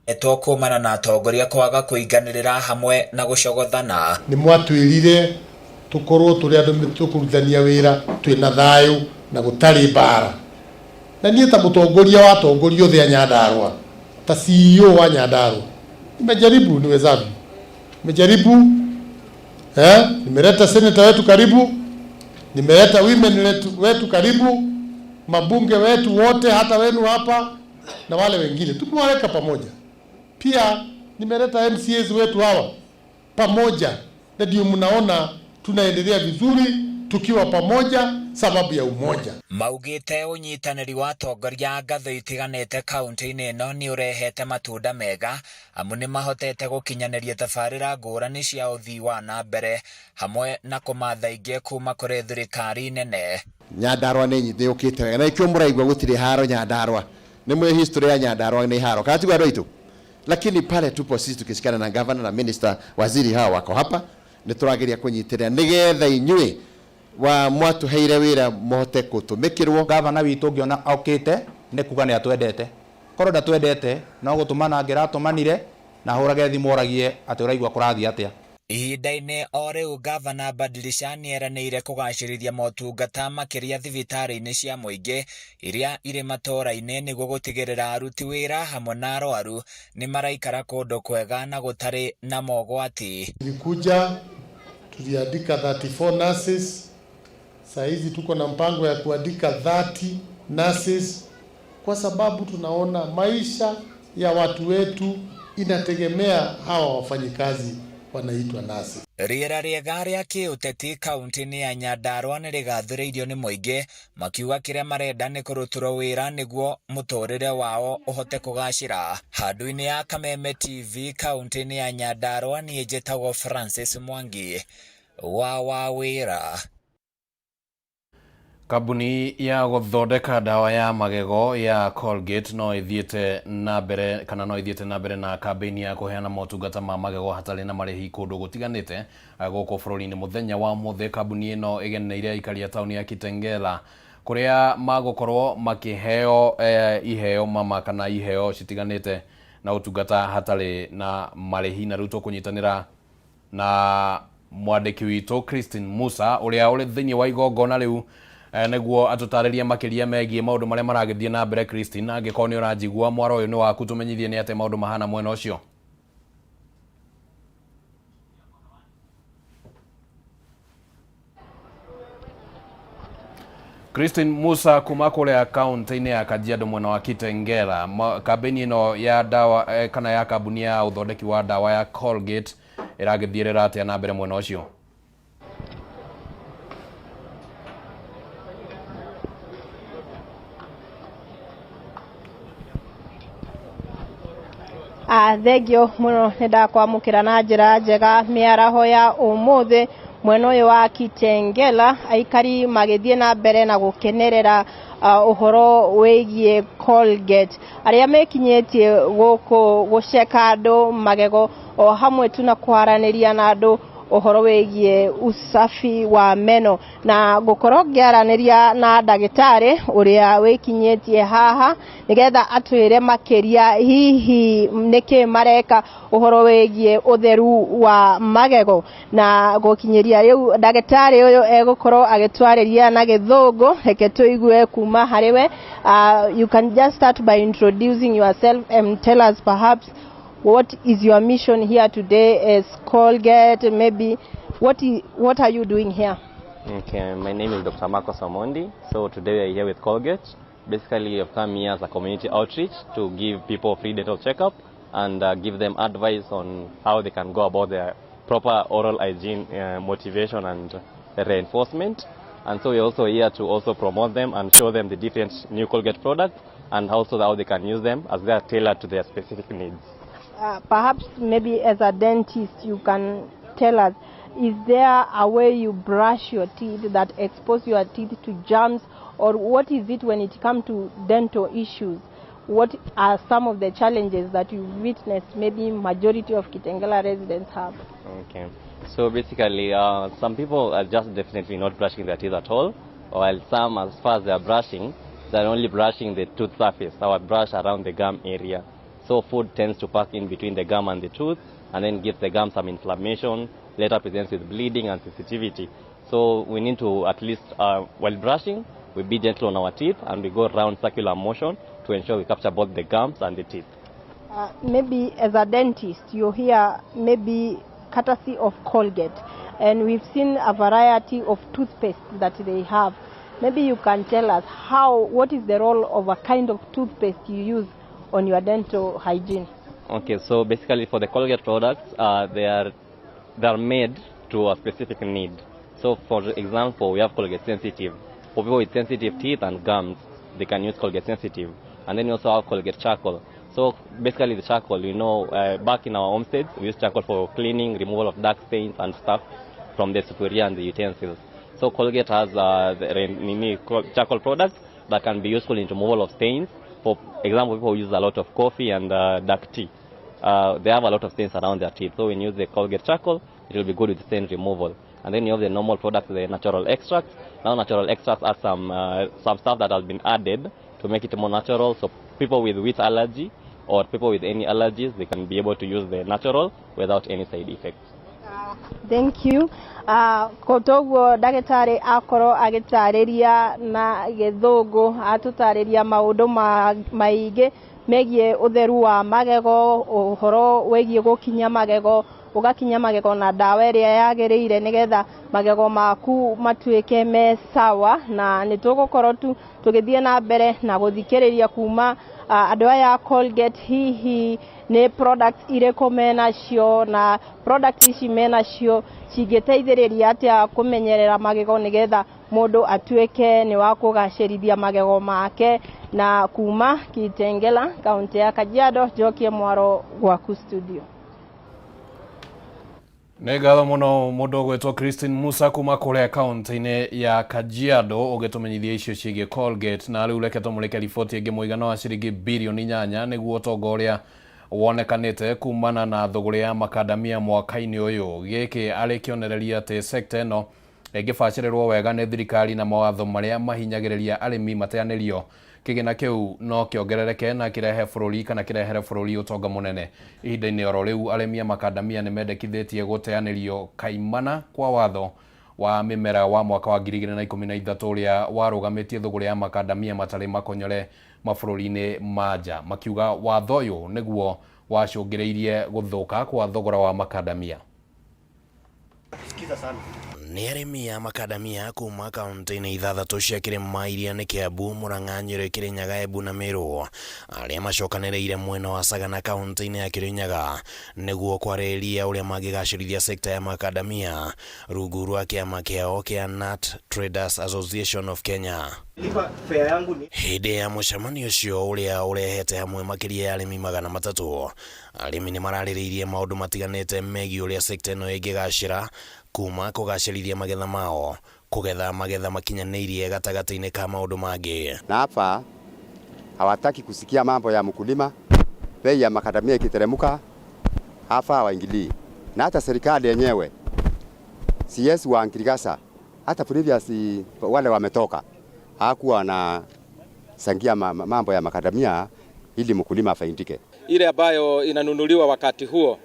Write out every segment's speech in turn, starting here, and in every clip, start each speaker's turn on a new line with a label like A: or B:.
A: Etwo kumana na atongoria kwaga kũiganĩrĩra hamwe na gũcogothana.
B: Nĩ mwatwĩrire tũkorwo tũrĩ andũ tũkũrutithania wĩra twĩna thayũ na gũtarĩ mbara. Na niĩ ta mũtongoria wa atongoria othe a Nyandarua, ta CEO wa Nyandarua, nimejaribu niwezavyo, nimejaribu nimeleta senator wetu karibu, nimeleta women wetu karibu, mabunge wetu wote, hata wenu hapa na wale wengine tumewaweka pamoja. Pia nimeleta MCAs wetu hawa pamoja, na ndio mnaona tunaendelea vizuri tukiwa pamoja sababu ya umoja.
A: Maugite unyitanĩri wa atongoria a ngathĩ itiganĩte kaunti-inĩ ĩno nĩ ũrehete matunda mega amu nĩ mahotete gũkinyanĩria tabarĩra ngũrani cia ũthii wa na mbere hamwe na kũmatha ingĩ kuma kũrĩ thirikari nene.
C: Nyandarua nĩ nyitĩ yũkĩte wega na nĩkĩo mũraigua gũtirĩ haro Nyandarua. Nĩ mwĩ history ya Nyandarua nĩ haro kana tiguo andũ aitũ? Lakini pale tupo sisi tukishikana na governor na minister, waziri hawa wako hapa, nĩ tũrageria kũnyitĩrĩra nĩgetha inyuĩ wa mwatũheire wĩra mũhote kũtũmĩkĩrwo.
D: Gavana witũ ũngĩona okĩte nĩ kuga nĩ atwendete, korwo ndatwendete no gũtũmana angĩratũmanire na ahũrage thimũ oragie atĩ ũraigua kũrathiĩ atĩa.
A: Ihinda-inĩ o rĩu Gavana Badilisha nĩeranĩire kũgacĩrithia motungata makĩria thibitarĩ-inĩ cia mũingĩ iria irĩ matũũra-inĩ nĩguo gũtigĩrĩra aruti wĩra hamwe na arwaru nĩ maraikara kũndũ kwega na gũtarĩ na mogwati.
B: Tulikuja tuliandika 34 nurses, saa hizi tuko na mpango ya kuandika 30 nurses kwa sababu tunaona maisha ya watu wetu inategemea hawa wafanyikazi wanaitwa nurses.
A: Rĩera rĩega rĩa kĩũteti kaunti-inĩ ya Nyandarua nĩ rĩgathĩrĩirio nĩ mũingĩ makiuga kĩrĩa marenda nĩ kũrutĩrwo wĩra nĩguo mũtũrĩre wao ũhote kũgacĩra. Handũ-inĩ ya Kameme TV kaunti-inĩ ya Nyandarua niĩ njĩtagwo Francis Mwangi wa Wawĩra.
E: Kambuni ya gũthondeka ndawa ya magego ya Colgate no ĩthiĩte na mbere kana no ĩthiĩte na mbere na kambĩini ya kũheana motungata ma magego hatarĩ na marĩhi kũndũ gũtiganĩte gũkũ bũrũri-inĩ. Mũthenya wa ũmũthĩ kambuni ĩno ĩgeneire aikari a taũni ya Kitengela kũrĩa magũkorwo makĩheo iheo mama kana iheo citiganĩte na ũtungata hatarĩ na marĩhi. Na rĩu tũkũnyitanĩra na mwandĩki witũ Christine Musa ũrĩa ũrĩ thĩinĩ wa igongona rĩu nĩguo atũtarĩrie makĩria megiĩ maũndũ marĩa maragĩthiĩ na mbere. Christine, angĩkorwo nĩ ũranjigua, mwaro ũyũ nĩ waku, tũmenyithie nĩ atĩa maũndũ mahana mwena ũcio. Christine Musa kuma kũrĩa kaunti-inĩ ya Kajiado mwena wa Kitengela, kambĩini ĩno ya ndawa kana ya kambuni ya ũthondeki wa ndawa ya Colgate ĩragĩthiĩrĩra atĩa na mbere mwena ũcio?
F: Thengio mũno nĩ ndakwamũkĩra na njĩra njega mĩaraho ya ũmũthĩ mwena ũyũ wa Kitengela, aikari magĩthiĩ na mbere na gũkenerera ũhoro wĩgiĩ Colgate arĩa mekinyĩtie gũkũ gũceka andũ magego o hamwe tu na kwaranĩria na andũ ũhoro wĩgiĩ usafi wa meno na gũkorwo ngĩaranĩria na ndagĩtarĩ ũrĩa wĩkinyĩtie haha nĩgetha atwĩre makĩria hihi nĩkĩ mareka ũhoro wĩgiĩ ũtheru wa magego. Na gũkinyĩria rĩu ndagĩtarĩ ũyũ egũkorwo agĩtwarĩria na gĩthũngũ, reke tũigue kuma harĩ we. You can just start by introducing yourself and tell us perhaps what is your mission here today as Colgate, maybe what are you doing here?
G: Okay, my name is Dr. Marcos Omondi. So today we are here with Colgate. Basically, we have come here as a community outreach to give people free dental checkup and give them advice on how they can go about their proper oral hygiene motivation and reinforcement. And so we're also here to also promote them and show them the different new Colgate products and also how they can use them as they are tailored to their specific needs.
F: Perhaps maybe as a dentist you can tell us, is there a way you brush your teeth that expose your teeth to germs, or what is it when it comes to dental issues? What are some of the challenges that you witnessed maybe majority of Kitengela residents have?
G: Okay, so basically some people are just definitely not brushing their teeth at all, while some, as far as they are brushing, they're only brushing the tooth surface, our brush around the gum area. So food tends to pack in between the gum and the tooth and then gives the gum some inflammation, later presents with bleeding and sensitivity. So we need to at least, while brushing, we be gentle on our teeth and we go round circular motion to ensure we capture both the gums and the teeth.
F: Maybe as a dentist, you're here maybe courtesy of Colgate, and we've seen a variety of toothpaste that they have. Maybe you can tell us what is the role of a kind of toothpaste you use on your dental hygiene?
G: Okay, so basically for the Colgate products, they are made to a specific need. So for example, we have Colgate Sensitive. For people with sensitive teeth and gums, they can use Colgate Sensitive. And then you also have Colgate Charcoal. So basically the charcoal, you know, back in our homesteads, we use charcoal for cleaning, removal of dark stains and stuff from the sufuria and the utensils. So Colgate has the charcoal products that can be useful in removal of stains. For example, people use a lot of coffee and dark tea. They have a lot of stains around their teeth. So when you use the Colgate charcoal, it will be good with stain removal. And then you have the normal products, the natural extracts. Now natural extracts are some stuff that has been added to make it more natural. So people with wheat allergy or people with any allergies, they can be able to use the natural without any side effects.
F: Thank you. Kotoguo ndagĩtarĩ akorwo agĩtarĩria na gĩthũngũ, atũtarĩria maũndũ maingĩ megiĩ ũtheru wa magego, ũhoro wĩgiĩ gũkinya magego, ũgakinya magego na ndawa ĩrĩa yagĩrĩire nĩgetha magego maku matuĩke me sawa. Na nĩ tũgũkorwo tu tũgĩthiĩ na mbere na gũthikĩrĩria kuma andũ aya a Colgate, hihi nĩ products irĩkũ menacio na products ici menacio cingĩteithĩrĩria atĩa kũmenyerera magego nĩgetha mũndũ atuĩke nĩ wa kũgacĩrithia magego make. Na kuma Kitengela, kaunti ya Kajiado, Njokie Mwaro gwaku studio.
E: Nĩ ngatho mũno mũndũ ũgwĩtwo Christine Musa kuma kũrĩa kaunti-inĩ ya Kajiado ũgĩtũmenyithia icio ciĩgiĩ Colgate. Na rĩu reke tũmũrĩke riboti ĩngĩ mũigana wa ciringi birioni 8 nĩguo ũtonga ũrĩa wonekanĩte kumana na thũgũrĩ ya makandamia mwaka-inĩ ũyũ. Gĩkĩ arĩ kĩonereria atĩ sekta ĩno ĩngĩbacĩrĩrwo wega nĩ thirikari na mawatho marĩa mahinyagĩrĩria arĩmi mateanĩrio, kĩgĩna kĩu no kĩongerereke na kĩrehe bũrũri kana kĩrehere bũrũri ũtonga mũnene. Ihinda-inĩ oro rĩu arĩmi a makandamia nĩ mendekithĩtie gũteanĩrio kaimana kwa watho wa mĩmera wa mwaka wa 2013 ũrĩa warũgamĩtie thũgũrĩ ya makandamia matarĩ makonyore mabũrũri-inĩ ma nja, makiuga watho ũyũ nĩguo wacũngĩrĩirie gũthũka kwa thogora wa makandamia. Nĩ arĩmi a makandamia kuma kaunti-inĩ ithathatũ cia kĩrĩma iria nĩ Kiambu, Murang'a, Nyĩrĩ, Kĩrĩnyaga, Embu na Meru arĩa macokanĩrĩire mwena wa Sagana kaunti-inĩ ya Kĩrĩnyaga nĩguo kwarĩrĩria ũrĩa mangĩgacĩrithia sekta ya makandamia rungu rwa kĩama kĩao kĩa Nut Traders Association of Kenya. Hĩndĩ ya mũcemanio ũcio ũrĩa ũrehete hamwe makĩria ya arĩmi 300, arĩmi nĩ mararĩrĩirie maũndũ matiganĩte megiĩ ũrĩa sekta ĩno ĩngĩgacĩra kuma kũgacĩrithia magetha mao, kũgetha magetha makinyanĩirie gatagatĩ-inĩ ka maũndũ mangĩ.
C: Na hapa hawataki kusikia mambo ya mkulima, bei ya makadamia ikiteremka hapa hawaingilii. Na hata serikali yenyewe CS wa Nkirigasa, hata previous wale wametoka hakuwa na sangia mambo ya makadamia ili mkulima afaidike.
H: Ile ambayo inanunuliwa wakati huo,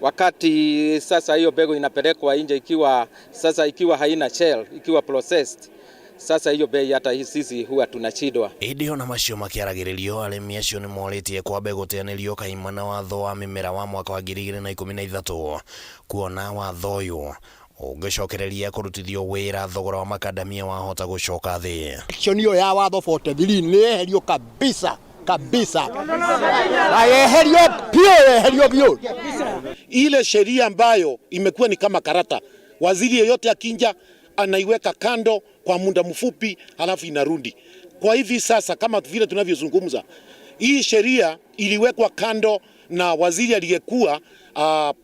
H: wakati sasa hiyo mbegu inapelekwa nje ikiwa sasa ikiwa haina shell, ikiwa processed, sasa hiyo bei hata sisi huwa tunashindwa.
E: Ĩndĩ ona macio makĩaragĩrĩrio, arĩmi acio nĩ morĩtie kwambe gũteanĩrio kaimana watho wa mĩmera wa mwaka wa 2013 kuona watho ũyũ ũngĩcokereria kũrutithio wĩra thogora wa makandamia wahota gũcoka thĩ.
I: Action hiyo ya watho 43 nĩ yeherio kabisa kabisa, na yeherio pio, yeherio pio.
J: Ile sheria ambayo imekuwa ni kama karata, waziri yeyote akinja anaiweka kando kwa muda mfupi halafu inarudi. Kwa hivi sasa kama vile tunavyozungumza, hii sheria iliwekwa kando na waziri aliyekuwa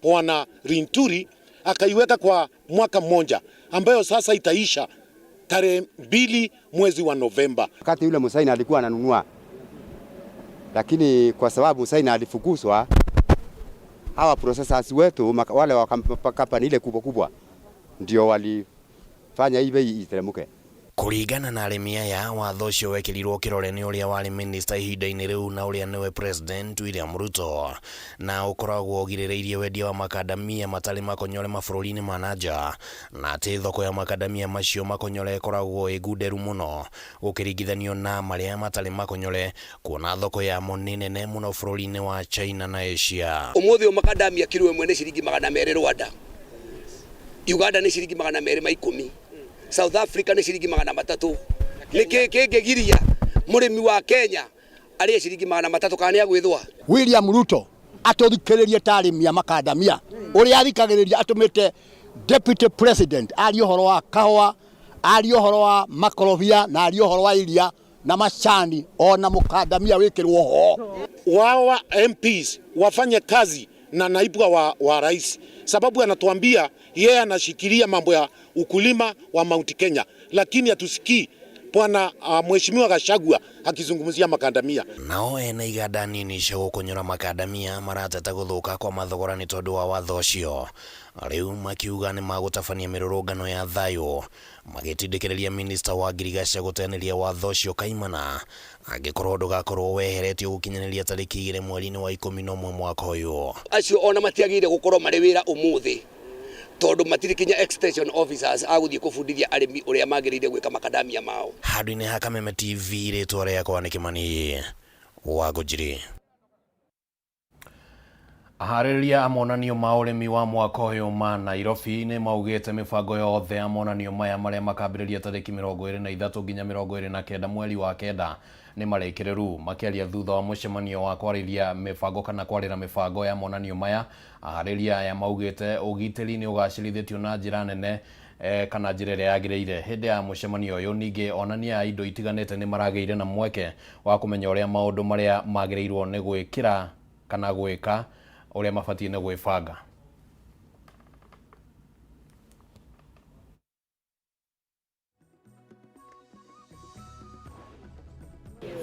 J: Bwana Rinturi, akaiweka kwa mwaka mmoja ambayo sasa itaisha tarehe 2 mwezi wa Novemba.
C: Wakati yule Musaina alikuwa ananunua, lakini kwa sababu Musaina alifukuzwa, hawa processors wetu wale wa kampani ile kubwa kubwa ndio walifanya hii bei iteremke.
E: Kũringana na arĩmi aya, watho ũcio wekĩrirwo kĩrore nĩ ũrĩa warĩ minista ihinda-inĩ rĩu na ũrĩa nĩwe President William Ruto, na ũkoragwo ũgirĩrĩirie wendia wa makandamia matarĩ makonyore mabũrũri-inĩ ma na nja, na atĩ thoko ya makandamia macio makonyore ĩkoragwo ĩ ngunderu mũno gũkĩringithanio na marĩa matarĩ makonyore, kuona thoko yamo nĩ nene mũno bũrũri-inĩ wa China na Asia.
K: Ũmũthĩ ũyũ makandamia kiro ĩmwe nĩ ciringi 200 Rwanda, Uganda nĩ ciringi 210, South Africa nĩ ciringi 300. Nĩkĩ kĩngĩgiria mũrĩmi wa Kenya arĩe ciringi 300 kana nĩ agwĩthũa?
I: William Ruto atũthikĩrĩrie ta arĩmi a makandamia ũrĩa athikagĩrĩria atũmĩte deputy president arie ũhoro wa kahũa, arie ũhoro wa makorobia na arie ũhoro wa iria na macani ona mũkandamia wĩkĩrwo ho.
J: Wawa MPs wafanye kazi na naibu wa rais, sababu anatuambia yeye anashikilia mambo ya ukulima wa Mount Kenya, lakini hatusikii bwana Mheshimiwa Gachagua akizungumzia makandamia.
E: Nao ene iganda nini cia gũkonyora makandamia marateta gũthũka kwa mathogora nĩ tondũ wa watho ũcio, rĩu makiuga nĩ magũtabania mĩrũrũngano ya thayũ magĩtindĩkĩrĩria minista wa ngirigaca gũteanĩria watho ũcio kaimana angĩkorwo ndũgakorwo weheretio gũkinyanĩria tarĩki 2 mweri-inĩ wa 11 mwaka ũyũ.
K: Acio ona matiagĩrĩire gũkorwo marĩ wĩra ũmũthĩ tondũ matirĩ kinya extension officers a gũthiĩ kũbundithia arĩmi ũrĩa magĩrĩire gwĩka makandamia mao.
E: Handũ-inĩ ha Kameme TV, rĩtwa rĩakwa nĩ Kĩmani wa Ngũnjiri. Aharĩrĩria a monanio ma ũrĩmi wa mwaka ũyũ ma Nairobi nĩ maugĩte mĩbango yothe ya monanio maya marĩa makambĩrĩria tarĩki 23 nginya 29 mweri wa 9 nĩ marĩkĩrĩru. Makĩaria thutha wa mũcemanio wa kwarĩria mĩbango kana kwarĩra mĩbango ya monanio maya, aharĩrĩria aya maugĩte ũgitĩri nĩ ũgacĩrithĩtio na njĩra nene kana njĩra ĩrĩa yagĩrĩire. Hĩndĩ ya mũcemanio ũyũ ningĩ onania a indo itiganĩte nĩ maragĩire na mweke wa kũmenya ũrĩa maũndũ marĩa magĩrĩirwo nĩ gwĩkĩra kana gwĩka ũrĩa mabatiĩ nĩ gwĩbanga.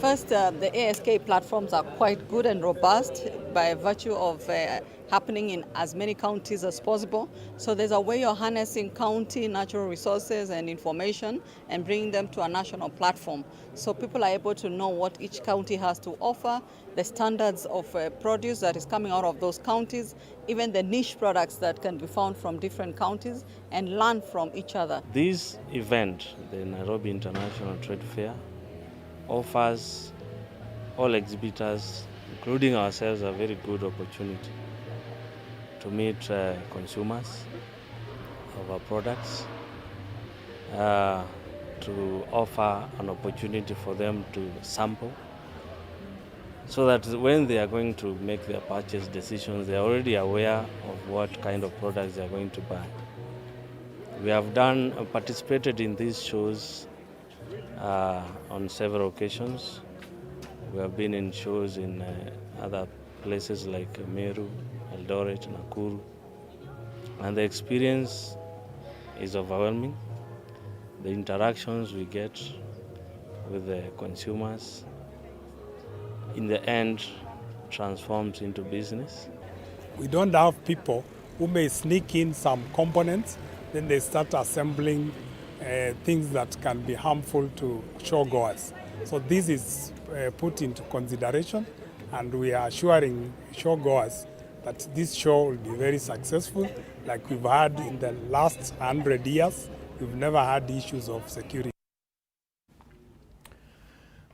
L: First, the ASK platforms are quite good and robust by virtue of happening in as many counties as possible. So there's a way of harnessing county natural resources and information and bringing them to a national platform. So people are able to know what each county has to offer, the standards of produce that is coming out of those counties, even the niche products that can be found from different counties, and learn from each other.
M: This event, the Nairobi International Trade Fair, offers all exhibitors, including ourselves, a very good opportunity to meet consumers of our products, to offer an opportunity for them to sample, so that when they are going to make their purchase decisions, they are already aware of what kind of products they are going to buy. We have participated in these shows on several occasions. We have been in shows in other places like Meru, Eldoret, Nakuru, and the experience is overwhelming. The interactions we get with the consumers in the end transforms into business.
N: We don't have people who may sneak in some components, then they start assembling things that can be harmful to showgoers. So this is put into consideration, and we are assuring showgoers that this show will be very successful, like we've had in the last 100 years. We've never had issues of security.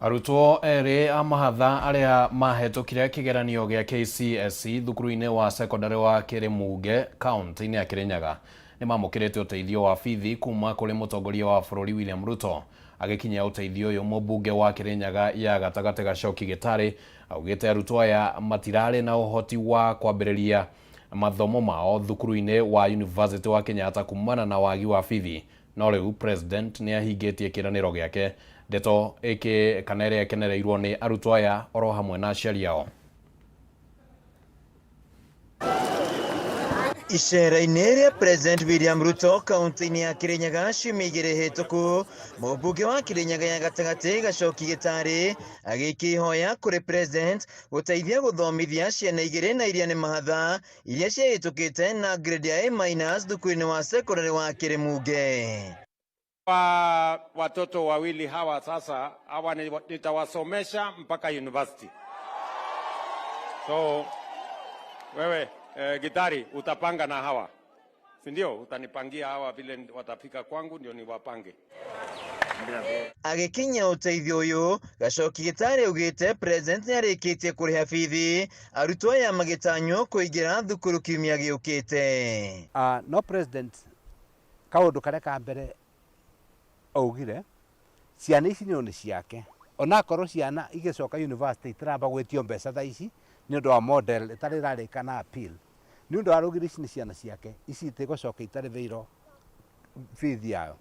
E: Arutwo erĩ a mahatha arĩa mahetũkire kĩgeranio gĩa KCSE thukuru-inĩ wa secondary wa Kĩrĩmunge kaunti-inĩ ya Kĩrĩnyaga nĩ mamũkĩrĩte ũteithio wa bithi kuma kũrĩ mũtongoria wa bũrũri William Ruto. Agĩkinyia ũteithio ũyũ mũmbunge wa Kĩrĩnyaga ya gatagatĩ Gachoki Gĩtarĩ augĩte arutwo aya matirarĩ na ũhoti wa kwambĩrĩria mathomo mao thukuru-inĩ wa University wa Kenyatta kumana na wagi wa bithi, no rĩu president nĩ ahingĩtie kĩĩranĩro gĩake. Ndeto ĩkĩ kana ĩrĩa ĩkenereirwo nĩ arutwo aya oro hamwe na aciari ao.
O: Icera-inĩ rĩa President William Ruto kaunti-inĩ ya Kĩrĩnyaga ciumia igĩrĩ hĩtũku, mũmbunge wa Kĩrĩnyaga ya gatagatĩ Gachoki Gĩtarĩ agĩkĩhoya kũrĩ President gũteithia gũthomithia ciana igĩrĩ na iria nĩ mahatha iria ciahĩtũkĩte na grade ya A minus thukuru-inĩ wa secondary wa Kĩrĩmunge.
P: Wa watoto wawili hawa sasa, hawa nitawasomesha mpaka university. So wewe Gitari utapanga na hawa, si ndio? Utanipangia hawa vile watafika kwangu ndio niwapange.
O: Agĩkinyia ũteithio ũyũ Gacoki Gĩtarĩ augĩte President nĩarĩkĩtie kũrĩha bithi arutwo aya magĩtanywo kũingĩra thukuru kiumia gĩũkĩte.
Q: No President kaũndũ karĩa ka mbere augire ciana ici nĩ ciake onakorwo ciana igĩcoka university itiramba gwĩtio mbeca tha ici nĩ ũndũ wa model ĩtarĩ ĩrarĩka na appeal nĩ ũndũ araugire ici nĩ ciana ciake ici itigũcoka itarĩhĩirwo bithi yayo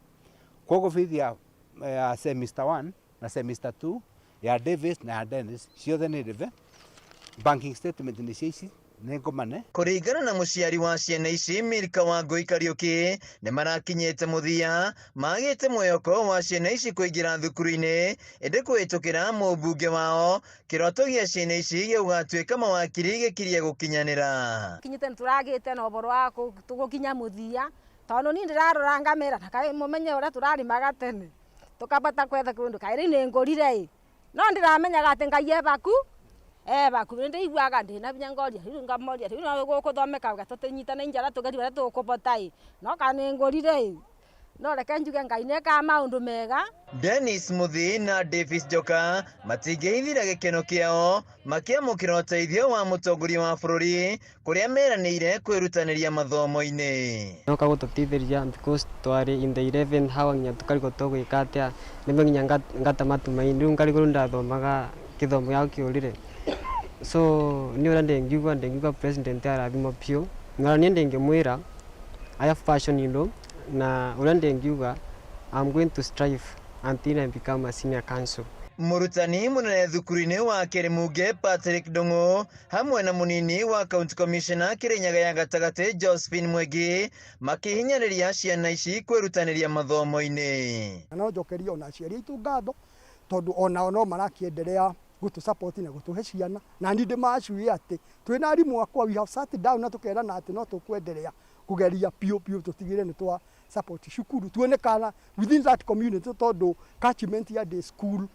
Q: koguo bithi ya semester 1 na semester 2 ya Davis na ya Dennis ciothe nĩ rĩve banking statement nĩ cia ici nĩ ngũmane.
O: Kũringana na mũciari wa ciana ici Milka Wangũi Kariũki nĩ marakinyĩte mũthia magĩte mwĩhoko wa ciana ici kũingĩra thukuru-inĩ ĩndĩ kũhĩtũkĩra mũmbunge wao kĩroto gĩa ciana ici gĩgũgatuĩka mawakiri gĩkirie gũkinyanĩra.
R: Kinyĩte nĩtũragĩte na ũhoro wa tũgũkinya mũthia tondũ niĩ ndĩrarora ngamĩra na kaĩ mũmenye ũrĩa tũrarĩmaga tene tukabata kwetha kũndũ kaĩ rĩu nĩngũrire ĩ no ndĩramenyaga atĩ Ngai ebaku ndĩiguaga ndĩna binya ngoria rĩu ngamoria rĩu no gũkũthomeka wega tũtinyitane njara tũgerie ũrĩa tũkũbota ĩ no kana nĩngũrire ĩ no reke njuge Ngai nĩekaga maũndũ mega.
O: Dennis Muthi na Davis Njoka matingĩhithira gĩkeno kĩao makĩamũkĩra ũteithio wa mũtongoria wa bũrũri kũrĩa meranĩire kwĩrutanĩria mathomo-inĩ.
S: Noka gũtũteithĩrĩria because twarĩ in the 11th hour nginya tũkarigwo tũgwĩka atĩa nĩme nginya ngata matumaini rĩu ngarigwo rĩu ndathomaga gĩthomo gĩakwa kĩũrire so nĩ ũrĩa ndĩngiuga president arathimwo biũ na niĩ ndĩngĩmwĩra I have passion in law na ũrĩa ndĩngiuga I'm going to strive until I become a senior counsel.
O: Mũrutani mũnene thukuru-inĩ wa Kĩrĩmunge Patrick Ndung'u hamwe na mũnini wa county commissioner Kĩrĩnyaga ya gatagatĩ Josephine Mwengi makĩhinyĩrĩria ciana ici kwĩrutanĩria mathomo-inĩ.
T: No njokerie ona aciari aitũ ngatho tondũ onao no marakĩenderea gũtũ support na gũtũhe ciana na niĩ ndĩmacuĩ atĩ twĩna arimũ akwa we have sat down na tũkerana atĩ no tũkwenderea kũgeria biũ biũ tũtigĩre nĩ twa support cukuru tuone kana within that community tondũ catchment ya day school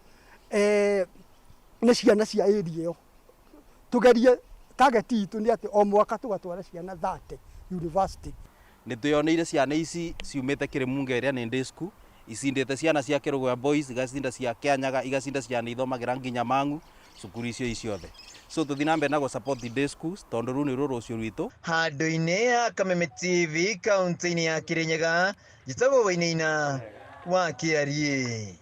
T: nĩ ciana cia area ĩyo tugerie target itũ nĩ atĩ o mwaka tũgatwara ciana 30 university.
U: Nĩ twĩyoneire ciana ici ciumĩte Kĩrĩmunge ĩrĩa nĩ day school icindĩte ciana cia Kĩrũgũya Boys igacinda cia Kĩanyaga igacinda ciana ithomagĩra nginya Mang'u cukuru icio ciothe so tũthiĩ na mbere na gũ support day schools tondũ rũu nĩruo rũciũ rwitũ.
O: Handũ-inĩ ha Kameme TV kaunti-inĩ ya Kĩrĩnyaga njĩtagwo Wainaina wa Kĩariĩ.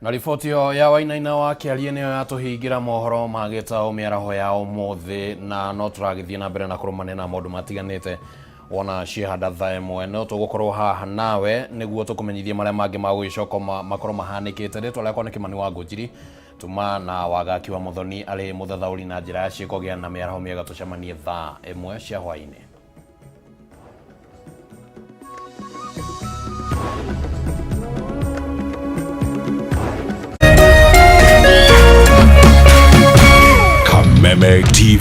E: Na riboti ĩyo ya Wainaina wa Kĩariĩ nĩyo yatũhingĩra mohoro ma gĩtaũ mĩaraho ya ũmũthĩ na no tũragĩthiĩ na mbere na kũrũmanĩra na maũndũ matiganĩte wona ciehanda thaa ĩmwe no tũgũkorwo haha nawe nĩguo tũkũmenyithie marĩa mangĩ ma gũgĩcoka makorwo mahanĩkĩte. Rĩtwa rĩakwa nĩ Kĩmani wa Ngũnjiri tuma na Wagaki wa Mũthoni arĩ mũthathaũri na njĩra ya ciĩko gĩa na mĩaraho mĩega tũcemanie thaa ĩmwe cia hwaĩ-inĩ.
V: Kameme TV.